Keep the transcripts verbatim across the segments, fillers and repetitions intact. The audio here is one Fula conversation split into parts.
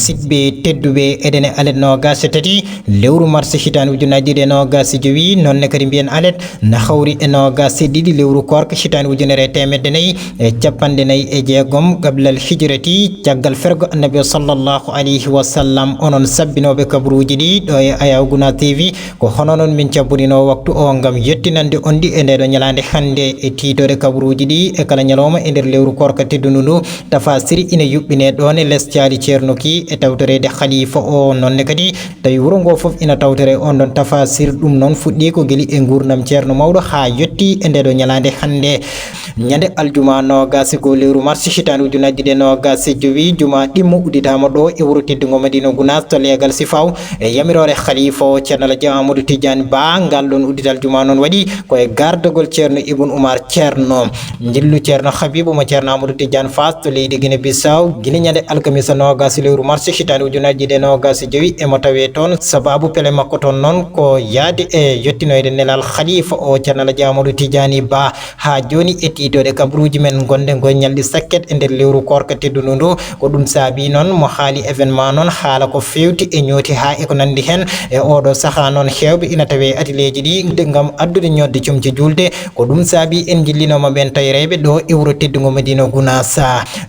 Ɓe tedduɓe, eɗen e alet noogaas e tati lewru mars hitaande ujunaaji ɗiɗi e noogaas e jowi, noon ne kadi mbiyen alet na hawri e noogaas e ɗiɗi lewru koorka hitaande ujunere e teemedde nayi e capanɗe nayi e jeegom qablal hijrati, caggal fergo Annabi o sallallahu alayhi wa sallam. Onon sabbinooɓe kabaruuji ɗi ɗo e Ayaw Guna T V, ko hono noon min cabborinoo waktu o ngam yettinande on ɗi e ndee ɗo ñalaande hannde e tiitooɗe kabaruuji ɗi e kala ñalawma e nder lewru koorka teddundu ndu. Tafasir ina yuɓɓinee ɗoon e les caali Ceerno ki e tawtoreede Khalifa o, noon ne kadi tawi wuro ngo fof ina tawtore on ɗon tafasir. Ɗum noon fuɗɗii ko gili e nguurndam Ceerno mawɗo haa yettii e ndee ɗo ñalaande hannde. Ñande aljuma noogaas e goo lewru mars hitaande ujunaaji ɗiɗi e noogaas e jowi, juma ɗimmo udditaama ɗo e wuro teddungo Madina Gunaas to leegal Sifaw e yamiroore Khalifa o Ceerno Alhaji Amadou Tidiane Ba. Ngal ɗon uddital juma noon waɗi ko e gardagol Ceerno Ibn Umar Ceerno. Njillu Ceerno Habibu mo Ceerno Amadou Tidiane Faas to leydi Guinée Bissau, gila ñande alkamisa noogaas lewru mars hitaande ujunaaji ɗiɗi e noogaas e jowi, emo tawee toon. Sababu pele makko toon noon ko yahde e yettinoyde nelal Khalifa o Ceerno Alhaji Amadou Tidiane Ba. Haa jooni e tiitooɗe kabaruuji men ngonɗen ko e ñalɗi sakket e nder lewru koorka teddundu ndu. Ko ɗum saabii noon mo haali événement noon haala ko feewti e ñooti haa e ko nanndi heen. E ooɗo sahaa noon heewɓe ina tawee e atelieeji ɗi ngam addude ñootde comci juulde. Ko ɗum saabii en njillinooma ɓeen tayrayɓe ɗo e wuro teddungo Madina Gunaas.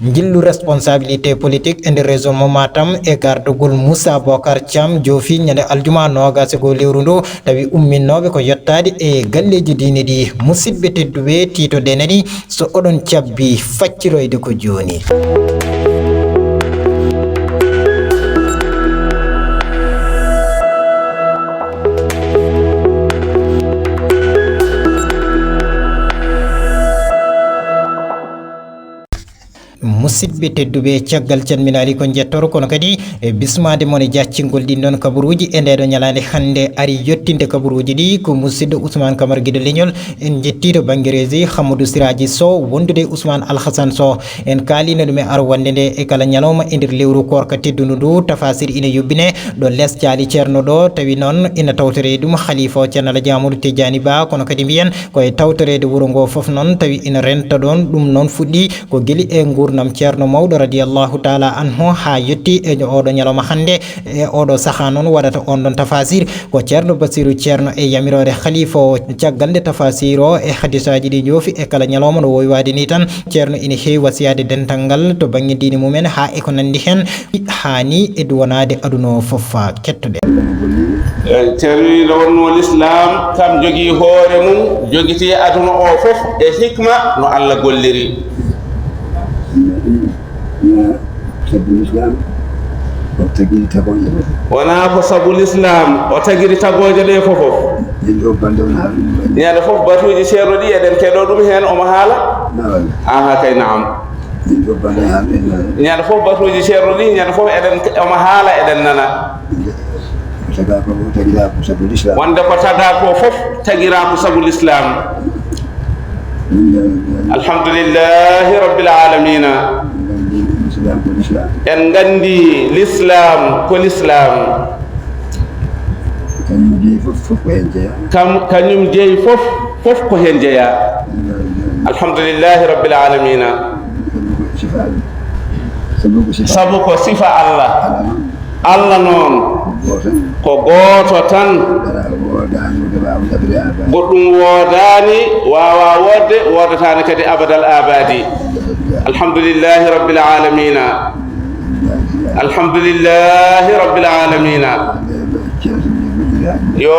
Njillu responsabilité politique e nder région mo Matam e gardagol Moussa Bocar Thiam joofi ñande aljuma noogaas e goo lewru ndu, tawi umminnooɓe ko yettaade e galleeji diine ɗi. Musidɓe tedduɓe, tiitoɗen e ɗi, so oɗon cabbi facciroyde ko jooni. Musidɓe tedduɓe, caggal calminaali ko njettoor, kono kadi e bismaade mon e jaccingol ɗin ɗon kabaruuji e ndee ɗo ñalaande hannde. Ari yettinde kabaruuji ɗi ko musidɗo Ousmane Camara Guido Leñol. En njettii to bannge régie Hamadou Siraji Sow, wondude e Ousmane Alhassan Sow. En kaalino ɗum e arwannde nde e kala ñalawma e nder lewru koorka teddundu ndu. Tafasir ina yuɓɓine ɗo les caali Ceerno ɗo, tawi noon ina tawtore e ɗum Khalifa o Ceerno Alhaji Amadou Tidiane Ba, kono kadi mbiyen ko e tawtoreede wuro ngo fof noon, tawi ina renta ɗoon. Ɗum noon fuɗɗii ko gili e nguurndam Ceerno mawɗo radiyallahu taala anhu haa yetti e oɗo ñalawma hannde. E oɗo sahaa noon waɗata on ɗon tafasir ko Ceerno Basiru Ceerno e yamiroore Khalifa o. Caggal nde tafasir o e hadisaaji ɗi njoofi e kala ñalawma no wowi waade ni tan, Ceerno ina heewi wasiyaade dental ngal to bannge diine mumen haa e ko nanndi heen, haani e duwanaade aduna o fof. Kettoɗen. Eh, Ceerno ina wonno l'islam, kam jogii hoore mum, jogitii aduna o fof e hikma no Allah golliri. Sabu l'islam o tagiri tagooje ɗe fof. Wonaa ko sabu l'islam o tagiri tagooje ɗe fof. Ñande fof batuuji Ceerno ɗi eɗen keɗo ɗum heen omo haala. Aha, kay, naam. Ñande fof batuuji Ceerno ɗi, ñande fof eɗen, omo haala, eɗen nana. Wonde ko tagaa ko fof tagiraa ko sabu l'islam. Alhamdulillahi rabbil alamina. En nganndi l'islam ko l'islam. Kañum jeyi fof, fof ko heen jeyaa. Kam, kañum jeyi fof, fof ko heen jeyaa. Alhamdulillahi rabbil alamina. Sabu ko sifa Allah. Sabu ko sifa Allah. Allah noon ko gooto tan. Goɗɗum woodaani, waawaa woodde, woodataani kadi abadal abadi. Alhamdulillahi rabbil alamina. Alhamdulillahi rabbil alamina. Yo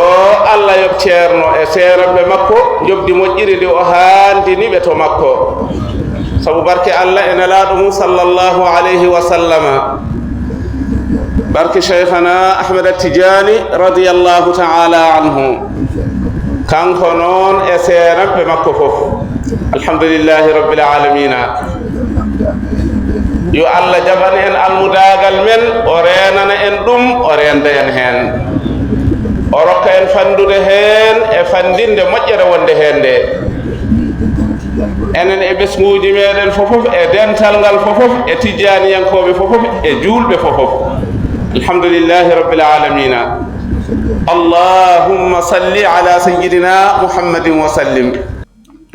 Allah yoɓ Ceerno e seeranɓe makko, njoɓdi moƴƴiri ndi o haandini ɓe to makko. Sabu barke Allah e Nelaaɗo mum sallallahu alayhi wa sallama. Barke Cheikhana Ahmed Tidiane radiyallahu ta'ala anhu. Kanko noon e seeranɓe makko fof. Alhamdulillahi rabbil alamina. Yo Allah jaɓan en almudaagal men, o reenana en ɗum, o reenda en heen. O rokka en fanndude heen e fanndinde moƴƴere wonde heen nde. Enen e ɓesnguuji meeɗen fofof, e dental ngal fofof, e tijjaaniyankooɓe fofof, e juulɓe fofof. Alhamdulillahi rabbil alamina. Allahumma salli ala sayyidina Muhammadin wa sallim.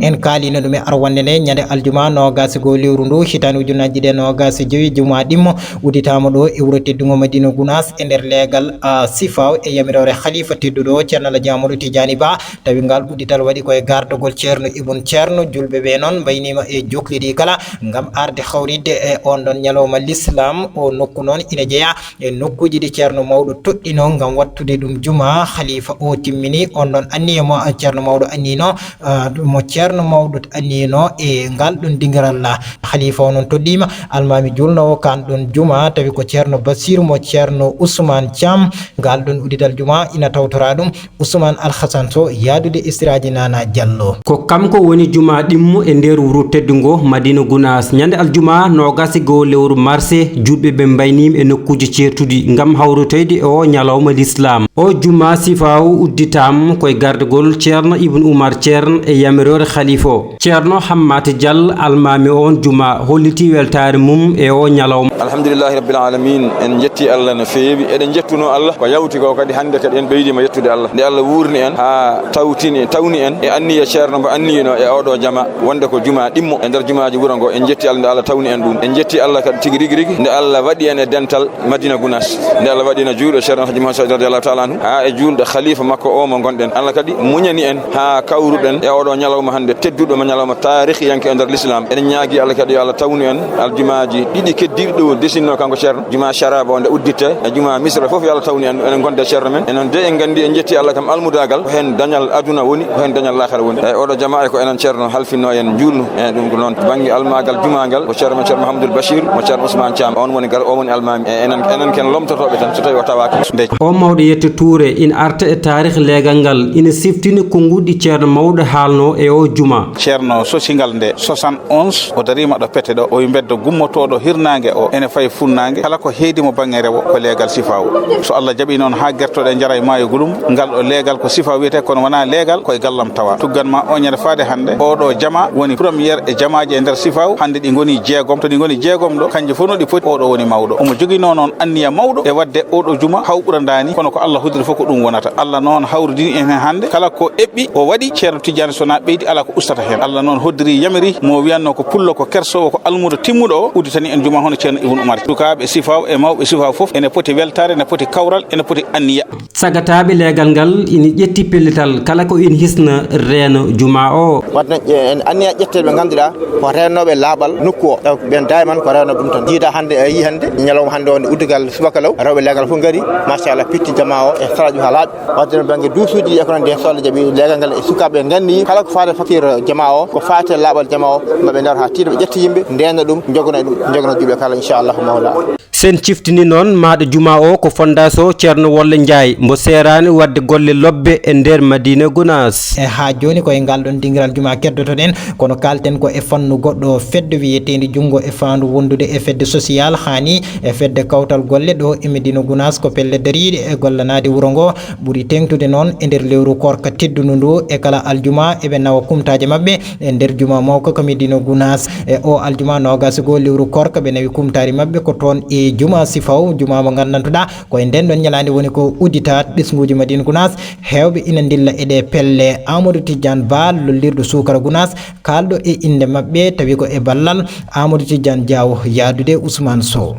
En kaalino ɗum e arwannde nde, ñande aljuma noogas e goo lewru ndu, hitaande ujunnaji ɗiɗi e noogas e jowi, juma ɗimmo udditaama ɗo e wuro teddungo Madina Gunaas e nder leegal, a, Sifaw e yamiroore Khalifa tedduɗo o, Ceerno Alhaji Amadou Tidiani Ba. Tawi ngal uddital waɗi ko e gardagol Ceerno Ibn Ceerno. Julɓe ɓe noon mbayniima e jokliɗi kala ngam arde hawritde e on ɗon ñalawma l'islam. O nokku noon ina jeyaa e nokkuuji ɗi Ceerno Mawɗo toɗɗino ngam wattude ɗum juma. Khalifa o timmini on ɗon anniya mo Ceerno Mawɗo anniyno, ah, mo Ceerno Mawɗo anniyno e ngal ɗon dingiral. Khalifa o noon toɗɗiima almaami julnoowo kan ɗon juma, tawi ko Ceerno Basiru mo Ceerno Ousmane Thiam. Ngal ɗon uddital juma ina tawtora ɗum Ousmane Alhassan Sow, yaadude e Siraaji Nana Diallo. Ko kanko woni juma ɗimmo e nder wuro teddungo Madina Gunaas. Ñande aljuma noogas e goo lewru marse, julɓe ɓe mbayniima e nokkuuji ceertuɗi ngam hawritoyde e o ñalawma l'islam. O juma Sifaw udditaama ko e gardagol Ceerno Ibn Umar Ceerno e yamiroore Khalifa o. Ceerno Hammata Diallo, almaami on juma, holliti weltaare mum e o ñalawma. Alhamdulillahi Rabbil Alamin, en jetti Allah no feewi. Eɗen jettuno Allah ko yawti ko kadi hannde kadi en ɓeydiima yettude Allah. Nde Allah wuurni en haa tawtini, tawni en e anniya Ceerno mo anniyino e oɗo jama wonde ko juma ɗimmo e nder jumaaji wuro ngo. En jetti Allah nde Allah tawni en ɗum. En jetti Allah kadi tigi rigi rigi nde Allah waɗi en e dental Madina Gunaas. Nde Allah waɗi en e juulɗo Ceerno Alhaji Muhammad Said radiyallahu ta'ala anhu, haa e juulɗo khalifa makko o mo ngonɗen. Allah kadi muñani en haa kawruɗen e oɗo ñalawma hannde tedduɗo mo ñalawma taarikhiyanke e nder l'islam. Eɗen ñaagi Allah kadi yo Allah tawnu en aljumaaji ɗiɗi keddiiɗi ɗo desinno kanko Ceerno. Juma Sharaba o nde udditte, e juma Misra fof yo Allah tawnu en, enen gonde Ceerno men. Enen de en nganndi, en jetti Allah kam almudagal ko heen dañal aduna woni, ko heen dañal laakhara woni. Eyi, oɗo jama e ko enen Ceerno halfinno en juulnu. Eyi, ɗum ko noon bannge almagal juma ngal ko Ceerno men Ceerno Mahamadou Bachir, mo Ceerno Ousmane Thiam. On woni gar, on woni almaami. E enen, enen ken lomtotooɓe tan so tawi o tawaaka. Nde O mawɗo yetto Touré ina arta e taarikh leegal ngal, ina siftini konnguɗi Ceerno Mawɗo haalno e o juma. Ceerno sosingal nde soixante onze, o dariima ɗo pete ɗo, o wi mbeddo gummotooɗo hirnaange o ene fayi funnaange, kala ko heedi mo bannge rewo ko leegal Sifaw. So Allah jaɓi noon haa gertoɗen Njaray Maayo Gulum, ngal ɗo leegal ko Sifaw wiyetee, kono wonaa leegal, ko e gallam tawa. Tuggan ma o ñande faade hannde, oɗo jama woni première e jamaaji e nder Sifaw, hannde ɗi ngoni jeegom. To ɗi ngoni jeegom ɗo, kanji fof no ɗi poti, oɗo woni mawɗo. Omo joginoo noon anniya mawɗo e waɗde oɗo juma, haw ɓura ndaani, kono ko Allah hoddiri fof ko ɗum wonata. Allah noon hawridini en heen hannde, kala ko eɓɓi o waɗi, Ceerno Tijjaani so na ɓeydi, alaa ko ustata heen. Allah noon hoddiri, yamiri, mo wiyatnoo ko pullo, ko kersoowo, ko almuudo timmuɗo o, udditani en juma hono Ceerno Ibn Umar. Sukaaɓe Sifaw e mawɓe Sifaw fof ene poti weltaare, ene poti kawral, ene poti anniya. Sagataaɓe leegal ngal ina ƴetti pellital kala ko ina hisna reeno juma o. Wadde en anniya ƴetteede ɓe ngannduɗaa ko reennooɓe laaɓal nokku o. Taw ɓeen dayman ko reennooɓe ɗum tan. Jiida hannde, a yii hannde, ñalawma hannde o nde uddigal subaka law, rewɓe leegal fof ngari, machallah, pitti jama o e saraaji haa laaɓi. Wadde noon bannge duusuuji ɗi e ko nanndi heen, so Allah jaɓi, leegal ngal e sukaaɓe nganndi kala ko faade fakir jama o, ko faate laaɓal jama o, ma ɓe ndar haa tiiɗa, ɓe ƴetta yimɓe, ndeena ɗum, njogana ɗum, njogana juuɓe kala, inchallahu mawla. Sen ciftini noon maaɗo juma o ko fondation Ceerno Wolle Njaay mbo seeraani waɗde golle lobbe e nder Madina Gunaas. E haa jooni ko e ngal ɗon dingiral juma keddotoɗen, kono kaalten ko e fannu goɗɗo, fedde wiyeteendi Junngo e Faandu wondude e fedde social haani e fedde kawtal golle ɗo e Madina Gunaas ko pelle dariiɗe e gollanaade wuro ngo. Ɓuri teeŋtude noon e nder lewru koorka teddundu ndu, e kala aljuma eɓe nawa kumtaaje maɓɓe e nder juma mawka ka Medina Gunaas. E o aljuma noogas e goo lewru koorka ɓe nawi kumtaari maɓɓe ko toon e juma Sifaw, juma mo nganndantuɗaa ko e nden ɗon ñalaande woni ko udditaat ɓesnguuji Madina Gunaas. Heewɓe ina ndilla e ɗee pelle. Amadou Tidiane Ba, lollirɗo Suukara Gunaas, kaalɗo e innde maɓɓe, tawi ko e ballal Amadou Tidiane Diaw yaadude Ousmane Sow.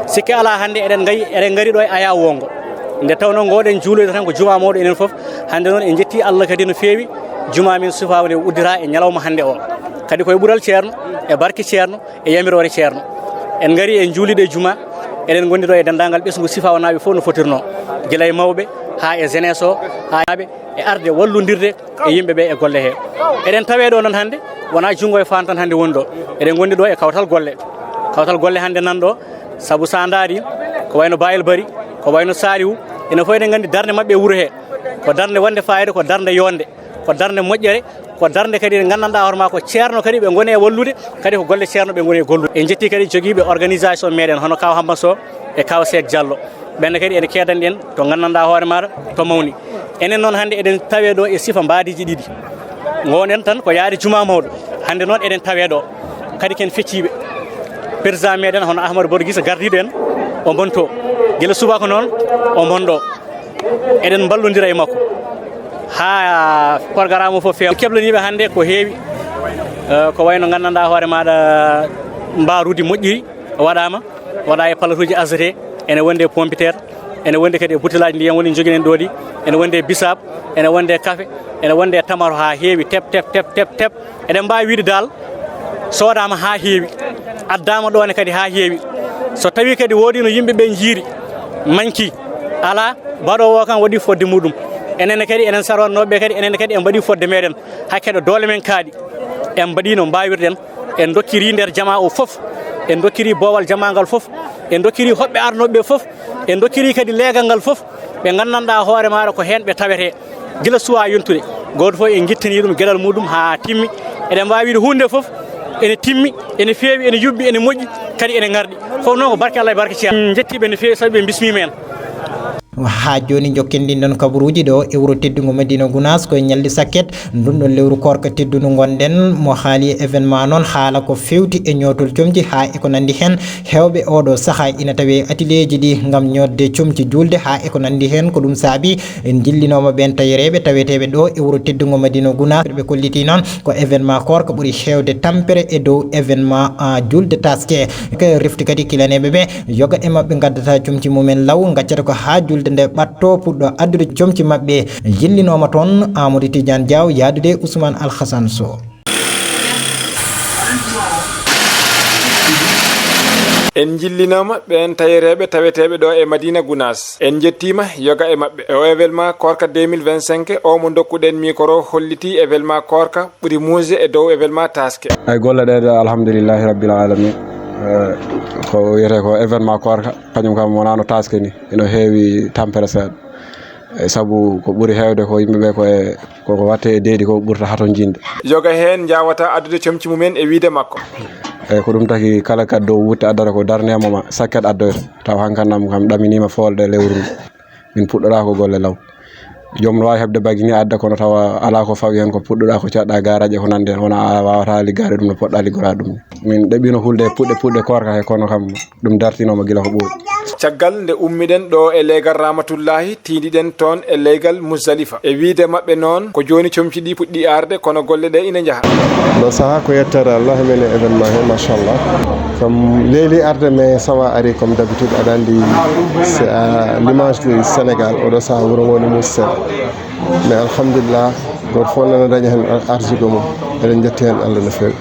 Sikke alaa, hannde eɗen ngayi, eɗen ngari ɗo e Aya Wongo. Nde tawnoo ngoɗen juuloyde tan ko juma mawɗo enen fof. Hannde noon en njetti Allah kadi no feewi. Juma men Sifaw nde uddita e ñalawma hannde o. Kadi ko e ɓural Ceerno, e barke Ceerno, e yamiroore Ceerno. En ngari en juuliɗo e juma, eɗen ngondi ɗo e denndaangal ɓesngu Sifaw naaɓe fof no fotirnoo. Gila e mawɓe haa e jeunesse o, haa e e arde wallondirde e yimɓe ɓe e golle he. Eɗen tawe ɗo noon hannde, wonaa Junngo e Faandu tan hannde woni ɗo. Eɗen ngondi ɗo e kawtal golle. Kawtal golle hannde nan ɗo, sabu sa ndaari, ko wayno Bayel Bari, ko wayno Salihu, ene fof eɗen nganndi darnde maɓɓe e wuro he. Ko darnde wonde fayida, ko darnde yonde, ko darnde moƴƴere, ko darnde kadi nde nganndanɗaa hoore ma ko Ceerno kadi ɓe ngoni e wallude, kadi ko golle Ceerno ɓe ngoni e gollude. En njetti kadi jogiiɓe organisation meɗen hono Kaw Hamma Sow e Kaw Seek Diallo. Ɓenne kadi ene keedani ɗen to nganndanɗaa hoore maaɗa to mawni. Enen noon hannde eɗen tawe ɗo e sifa mbaadiiji ɗiɗi. Ngoɗen tan ko yaade juma mawɗo. Hannde noon eɗen tawe ɗo. Kadi ken fecciiɓe. Président meɗen hono Ahmadou Bodo Guissé gardiiɗo en, o mon to. Gila subaka noon, o mon ɗo. Eɗen mballondira e makko. Haa programme o fof feewa. Keblaniiɓe hannde ko heewi. Eh, ko wayno nganndanɗaa hoore maaɗa, mbaruudi moƴƴiri waɗaama, waɗa e palatuuji azote, ene wondi e pompiteer, ene wondi kadi e butelaaji ndiyam woni jogiɗen ɗo ɗi, ene wondi e bisaab, ene wondi e kafe, ene wondi e tamaro haa heewi tep, tep, tep, tep, tep. Eɗen mbaawi wiide dal, soodaama haa heewi, addaama ɗo ne kadi haa heewi. So tawii kadi woodi no yimɓe ɓe njiiri, manki, alaa, baɗoowo o kam waɗi fodde muɗum. Enen kadi, enen sarwannooɓe kadi, enen kadi en mbaɗi fodde meɗen. Hakke ɗo doole men kaaɗi, en mbaɗi no mbaawirɗen, en dokkiri nder jamaa o fof, en dokkiri boowal jamaa ngal fof, en dokkiri hoɓɓe arnooɓe ɓe fof, en dokkiri kadi leegal ngal fof, ɓe nganndanɗaa hoore maaɗa ko heen ɓe tawetee. Gila suwaa yontude, gooto fof en ngittanii ɗum geɗal muɗum haa timmi. Eɗen mbaawi wiide huunde fof ene timmi, ene feewi, ene yuɓɓi, ene moƴƴi, kadi ene ngarɗi. Fof noon ko barke Allah e barke Ceerno. En njettii ɓe no feewi, sabi ɓe mbismiima en. Haa jooni, njokken ɗin ɗon kabaruuji ɗo e wuro teddungo Madina Gunaas, koye ñalɗi sakket ndun ɗon lewru koorka teddundu ngonɗen. Mo haali e événement noon, haala ko fewti e ñootol comci haa e ko nanndi heen. Heewɓe ooɗo sahaa ina tawee atelier ji ɗi ngam ñootde comci juulde haa e ko nanndi heen. Ko ɗum saabi en jillinooma ɓeen tayereeɓe taweteeɓe ɗo e wuro teddungo Madina Gunaas. Ɓe kolliti noon ko événement koorka ɓuri heewde tampere e dow événement, ah, juulde taaske. Ko refti kadi kilaneeɓe ɓe, yoga e maɓɓe ngaddata comci mumen law, ngaccata ko haa juulde nde ɓatto puɗɗo addude comci maɓɓe. Jillinooma toon Amadou Tidiane Diaw yahdude Ousmane Alhassane Sow. En njillinooma ɓeen tayereeɓe taweteeɓe ɗo e Madina Gunaas. En njettiima yoga e maɓɓe. O événement koorka deux mille vingt-cinq o mo ndokkuɗen micro holliti événement koorka ɓuri muusde e dow événement taaske. Ay golle ɗe de, alhamdulillahi rabbil alamin. Eh, ko wiyetee ko événement koorka, kañum kam wonaa no taaske ni, ino heewi tampere seeɗa. Eh, sabu ko ɓuri heewde ko yimɓe ɓe ko e, ko, ko watte e deedi ko ɓurta hatonjinde. Yoga heen njaawata addude comci mumen e wiyde makko. Eyi, ko ɗum taki kala kaddo wutte addata ko darnde mo ma sakket addoyta. Taw hankan nam kam ɗaminiima foolde lewru ndu. Min puɗɗoɗaa ko golle law. Joom no waawi heɓde bagi ni adda, kono tawa alaa ko fawi heen, ko puɗɗoɗaa ko caɗɗa garaaji e ko nanndi heen, wona a waawataa liggaade ɗum no poɗɗa liggora ɗum ni. Min ɗeɓino hulde e puɗɗe puɗɗe koorka he, kono kam ɗum dartinooma gila ko ɓooyi. Caggal nde ummiɗen ɗo e leegal Rahmatullahi, tiidiɗen toon e leegal Muzdalifa. E wiyde maɓɓe noon, ko jooni comci ɗi puɗɗi arde, kono golle ɗe ina njaha. Ɗo saha ko yettere Allah, min e événement he, machallah. Comme leeli arde, mais ça va ari comme d'habitude, aɗa anndi, c'est à l'image du Sénégal, oɗo saha wuro ngo ne muusi seeɗa. Mais alhamdulillah, gooto fof nana daña heen arsugo mum. Eɗen njetti heen Allah no feewi.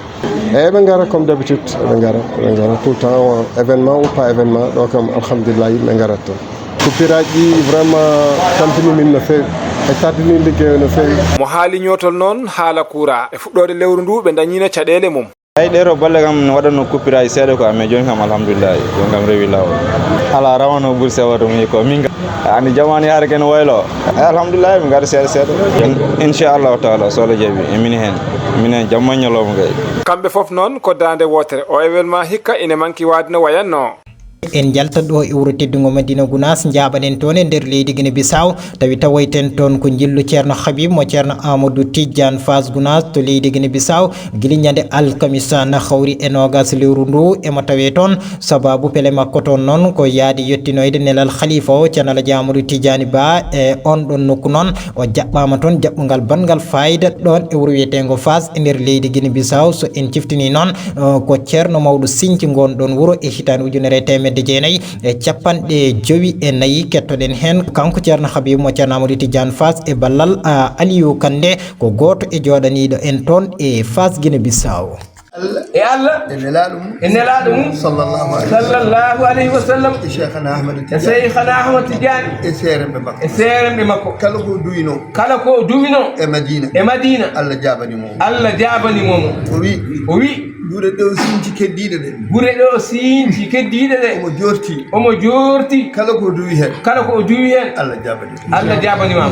Eyi, ɓe ngara comme d'habitude, ɓe ngara, ɓe ngara tout le temps, o événement ou pas événement, ɗo kam, alhamdulillah, yimɓe ngarat toon. Coupure aji ɗi vraiment tampini min no feewi, e tardini liggey o no feewi. Mo haali ñootol noon, haala courant. E fuɗɗoode lewru ndu, ɓe dañiino caɗeele mum. Eyi, ɗee ɗo balle kam waɗatno coupure aji seeɗa quoi, mais jooni kam, alhamdulillah, jooni kam rewi laawol. Alaa, rawane o ɓuri sewa to mi ko min kam. A anndi jamaanu yaade ken waylo. Eyi, alhamdulillah, min ngari seeɗa seeɗa. In-, inchallahu taala, so Allah jaɓi, e min heen. Min heen, jamma e ñalawma kay. Kamɓe fof noon ko daande wootere. O événement hikka ine manki waade no wayatno. En njaltat ɗo e wuro teddungo Madina Gunaas, njaaɓaɗen toon e nder leydi Gine Bisaw, tawi tawoyten toon ko njillu Ceerno Habib mo Ceerno Amadou Tidiane Faas Gunaas to leydi Gine Bisaw. Gila ñande alkamisa na hawri e noogas lewru ndu, emo tawee toon. Sabaabu pele makko toon noon ko yahde yettinoyde nelal Khalifa o, Ceerno Alhaji Amadou Tidiane Ba, e on ɗon nokku noon. O jaɓɓaama toon jaɓɓungal banngal faayida ɗoon e wuro wiyeteengo Faas e nder leydi Gine Bisaw. So en ciftinii noon, eh, ko ceerno mawɗo sinci ngoon ɗoon wuro e hitaande ujunere e teemedde jeenayi e capanɗe jowi e nayi. Kettoɗen heen kanko Ceerno Habibu mo Ceerno Amadou Tidiane Faas e ballal, ah, Aliou Kande, ko gooto e jooɗaniiɗo en toon e Faas Gine Bisaw. Allah. E Allah. E nelaaɗo mum. E nelaaɗo mum. Sallallahu alaihi wasallam. Sallallahu alaihi wasallam. E Cheikhana Ahmad Tidiane. E Cheikhana Ahmad Tidiane. E seeremɓe makko. E seeremɓe makko. Kala ko duwino. Kala ko duwino. E Madina. E Madina. Allah jaabani mo. Allah jaabani mo. O wi. O wi. Gure ɗe o sinci keddiiɗe ɗe. Gure ɗe o sinci keddiiɗe ɗe. Omo joorti. Omo joorti. Kala ko duwi heen. Kala ko o duwi heen. Allah jaabani. Allah jaabani ma.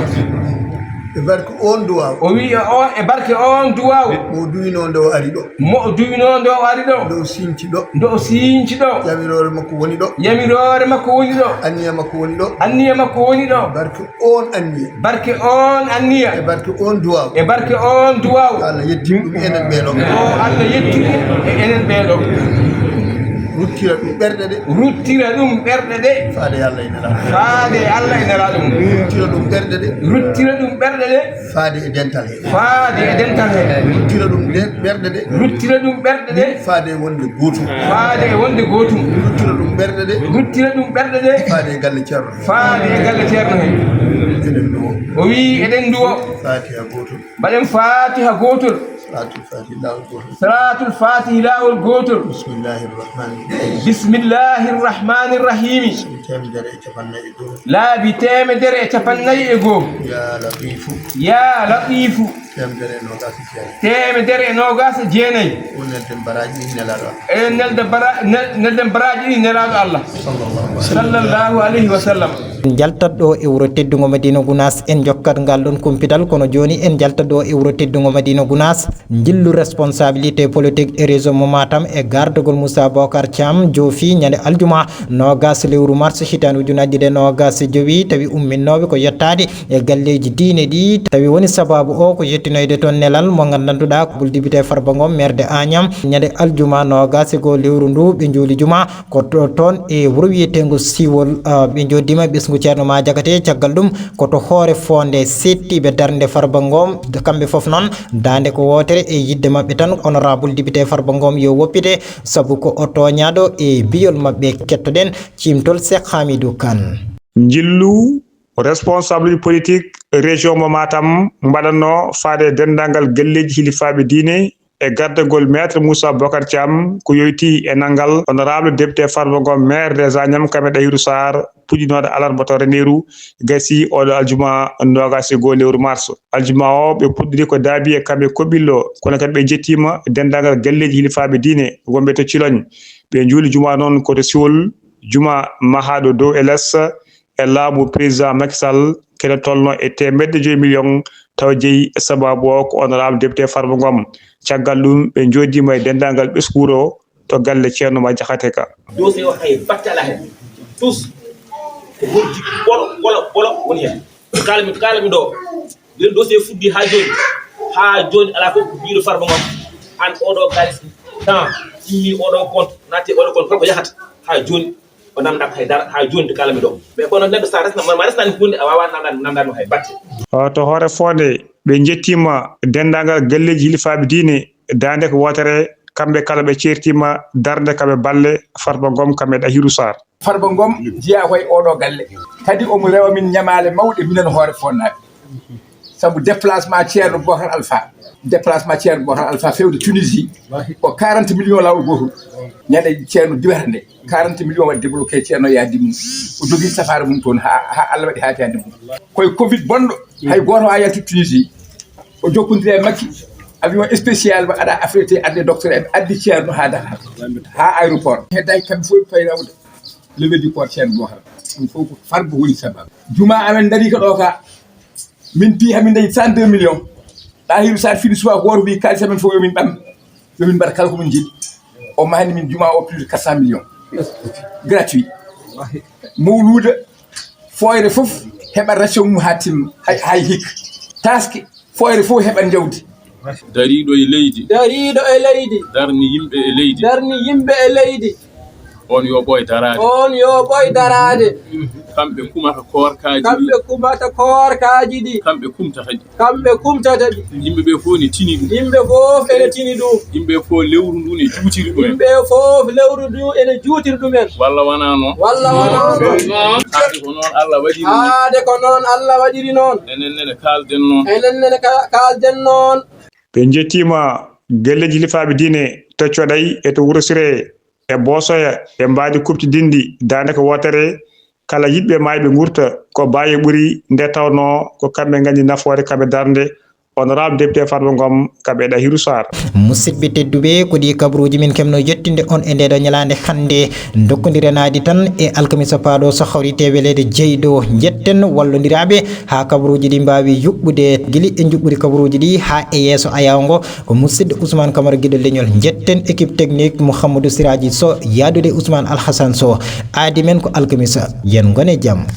E barke on duwaaw. O wi e on, e barke on duwaaw. Mo duwino nde o ari ɗo. Mo o duwino nde o ari ɗo. Nde o sinci ɗo. Nde o sinci ɗo. Yamiroore makko woni ɗo. Yamiroore makko woni ɗo. Anniya makko woni ɗo. Anniya makko woni ɗo. Barke on anniya. Barke on anniya. E barke on duwaaw. E barke on duwaaw. Yo Allah yettin ɗum enen ɓee ɗo. Yo Allah yettin ɗum e enen ɓee ɗo. Ruttira ɗum ɓerɗe ɗe. Ruttira ɗum ɓerɗe ɗe. Faade e Allah e Nelaaɗo. Faade e Allah e Nelaaɗo mum. Ruttira ɗum ɓerɗe ɗe. Ruttira ɗum ɓerɗe ɗe. Faade e dental he. Faade e dental he. Ruttira ɗum ɓerɗe ɗe. Ruttira ɗum ɓerɗe ɗe. Faade e wonde gootum. Faade e wonde gootum. Ruttira ɗum ɓerɗe ɗe. Ruttira ɗum ɓerɗe ɗe. Faade e galle Ceerno. Faade e galle Ceerno he. Eɗen nduwo. O wii eɗen nduwo. Faatiha gootol. Mbaɗen faatiha gootol. Salaatul Faatihi laawol gootol. Salaatul Faatihi laawol gootol. Bismillahir Rahmanir Rahim. Bismillahir Rahmanir Rahim. Teemedere e capannayyi e go'o. Laabi teemedere e capannayyi e go'o. Yaa Latiifu. Yaa Latiifu. Teemedere e noogaas e jeenayi. Teemedere e noogaas e jeenayi. O nelden baraaji ɗi Nelaaɗo Allah. Eɗen nelda bara-, nel-, nelden baraaji ɗi Nelaaɗo Allah. Sallallahu alaihi wasallam. En njaltat ɗo e wuro teddungo Madina Gunaas, en jokkat ngal ɗon kumpital, kono jooni en njaltat ɗo e wuro teddungo Madina Gunaas. Njillu responsabilité politique e région mo Matam e gardagol Moussa Bocar Thiam joofi ñande aljuma noogas lewru mars hitaande ujunaaji ɗiɗi e noogas e jowi, tawi umminnooɓe ko yettaade e galleeji diine ɗi, tawi woni sabaabu o ko yettinoyde toon nelal mo nganndanduɗaa ko bul député Farba Ngom, maire de Agnam, ñande aljuma noogas e goo lewru ndu ɓe njuuli juma. Ko to-, toon e wuro wiyeteengo Siwol, ah, ɓe njoddiima ɓesngu Ceerno Ma Jakate. Caggal ɗum, ko to hoore foonde seettiiɓe darnde Farba Ngom, kamɓe fof noon, daande ko wootere e yiɗde maɓɓe tan, honorable député Farba Ngom yo woppite, sabu ko o tooñaaɗo e biyol maɓɓe. Kettoɗen ciimtol Seek Hamidou Kane. Njillu responsable politique région mo Matam mbaɗatno faade e denndaangal galleeji hilifaaɓe diine e gardagol Maître Moussa Bocar Thiam, ko yoyti e nanngal honorable député Farba Ngom, maire des Agnam, kam e Ɗahiru Sarr, puɗɗinooɗo alarba to Ranérou, gasi oɗo aljuma noogas e goo lewru mars. Aljuma o, ɓe puɗɗiri ko Daabiye kam e Koɓillo, kono kadi ɓe njettiima denndaangal galleeji hilifaaɓe diine wonɓe to Ciloñ. Ɓe njuuli juma noon ko to Siwol, juma mahaaɗo dow e les, e laamu président Macky Sall, kene tolno e teemedde joyi million, taw jeyi sabaabu o ko honorable député Farba Ngom. Caggal ɗum, ɓe njoddiima e denndaangal ɓesngu wuro to galle Ceerno Ma Jakate Ka. Dossier o hay batte alaa heen. Tous ko gorji ɓolo, ɓolo, ɓolo woni heen. Kaalmi, kaalmi ɗo. Nden dossier fuɗɗi haa jooni. Haa jooni alaa fof ko biiɗo Farba Ngom. An oɗo kaalis temps immi oɗo compte, naatti oɗo compte, holko yahata? Haa jooni o namndaaka hay dara, haa jooni to kaalmi ɗo. Mais kono neɗɗo sa resna, ma resnani huunde, a waawaa namndaade, namndaade mo hay batte. O, to hoore foonde, ɓe njettiima denndaangal galleeji hilifaaɓe diine, daande ko wootere, kamɓe kala ɓe ceertiima darnde kam e balle Farba Ngom, kam e Ɗahiru Sarr. Farba Ngom jeyaa ko e oɗo galle. Kadi omo rewa min ñamaale mawɗe minen hoore foonnaaɓe. Sabu déplacement Ceerno Bocar Alpha, déplacement Ceerno Bocar Alpha fewde Tunisie, ko quarante millions laawol gootol. Ñande Ceerno diwata nde, quarante millions waɗi débloqué, Ceerno yahdi mum. O jogii safaara mum toon haa, haa Allah waɗi haati hannde mum. Ko e covid bonɗo, hay gooto waawa yaltude Tunisie. O jokkondiri e Makki, avion spécial mo aɗa affrété, adde docteur en, addi Ceerno haa Dakar, haa aéroport. Heddaaki kamɓe fof ɓe payi rawde. Levée du corps Ceerno Bocar. Ɗum fof ko Farba woni sababu. Juma amen ndarii ko ɗo ka. Min piyi hamin dañi trente-deux millions. Ɗahiru Sarr fini suwa gooto mbi kaalis amen fof yo min ɓam. Yo min mbaɗa kala ko min njiɗi. O mahani min juma o plus de quatre cents millions. Gratuit. Mawluuda, fooyre fof heɓa ration mum haa timma, hay, hay hikka. Taaske, fooyre fof heɓa jawdi. Dariiɗo e leydi. Dariiɗo e leydi. Darni yimɓe e leydi. Darni yimɓe e leydi. On yo ɓooy daraade. On yo ɓooy daraade. Kamɓe kumata koorkaaji ɗi. Kamɓe kumata koorkaaji ɗi. Kamɓe kumtata ɗi. Kamɓe kumtata ɗi. Yimɓe ɓe fof ne tini ɗum. Yimɓe fof ene tini ɗum. Yimɓe fof lewru ndu ne juutiri ɗumen. Yimɓe fof lewru ndu ene juutiri ɗumen. Walla wonaa noon? Walla wonaa noon? Haade ko noon Allah waɗiri noon. Haade ko noon Allah waɗiri noon. Enen nene kaalden noon. Enen nene ka-, kaalden noon. Ɓe njettiima galleeji hilifaaɓe diine to Coɗay e to Wuro Siree e Boosoya e mbaadi kuɓtidinɗi daande ko wootere. Kala yiɗɓe maayɓe ngurta, ko baaye ɓuri, nde tawnoo ko kamɓe nganndi nafoore, kamɓe darnde honorable député Farba Ngom, kamɓe Ɗahiru Sarr. Musidɓe tedduɓe, ko ɗi kabaruuji min keɓno yettinde on e ndeeɗo ñalaande hannde. Ndokkondiren aadi tan e alkamisa paaɗo so hawri tewe leyɗe jeyɗo. Njetten wallondiraaɓe haa kabaruuji ɗi mbaawi yuɓɓude gili e njuɓɓudi kabaruuji ɗi haa e yeeso ayaawo ngo. Ko musidɗo Ousmane Camara Giɗo Leñol. Njetten équipe technique Mouhamadou Siraji Sow, yaadude Ousmane Alhassan Sow. Aadi men ko alkamisa. Yen ngone jam.